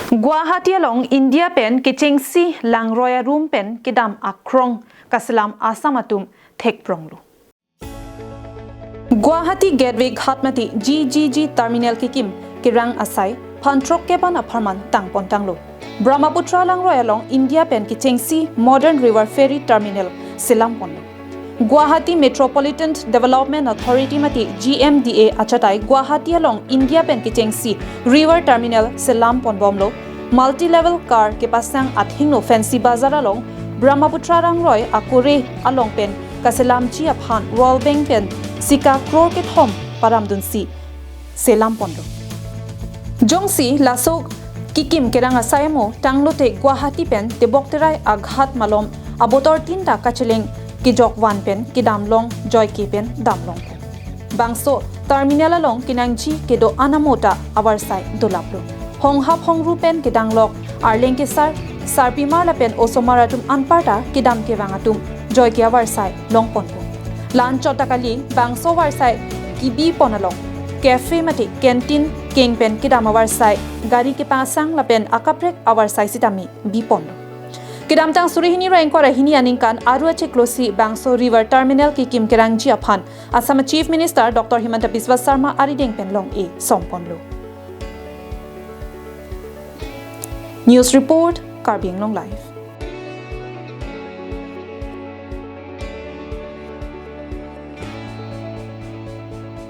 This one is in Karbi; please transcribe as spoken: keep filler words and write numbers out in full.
Guwahati along India pen kechengsi langroi arum pen kedam akrong kaselam Assam atum thekpronglo. Guwahati Gateway Ghat mate G G G Terminal kekim kerang asai phan throkkep an apharman tangpon tanglo. Brahmaputra langroi along India pen kechengsi Modern River Ferry Terminal selamponlo. Guwahati Metropolitan Development Authority mate G M D A achatai Guwahati along India pen kechengsi River Terminal selamponbomlo. Multi-level car kepasang athengno Fancy Bazar along Brahmaputra langroi akore along pen kaselamji aphan World Bank pen sika crore kethom paramdunsi selamponlo. Jongsi laso kekim kerang asai amo tanglote Guwahati pen Tebokterai aghat malom abotor tinta kacheleng kejok van pen kedam long joike pen damlong. Bangso terminal along kenangji kedo-an amo ta avarsai dolaplo. Honghap hongru pen kedanglok arleng kesar, sarpimar lapen osomar atum anparta kedam kevang atum joike avarsai longponpo. La-anchot ta kali, bangso avarsai kebipon along cafe mate canteen keng pen kedam avarsai gari kepasang lapen akaprek avarsai sitame biponlo. Kedamtang suri hini ra ingkoi ra hini aningkan Aru achiklo si bangso River Terminal kekim kerangji aphan Assam Chief Minister Doctor Himanta Biswa Sarma arideng pen long-e somponlo. News report, Karbi Anglong Live.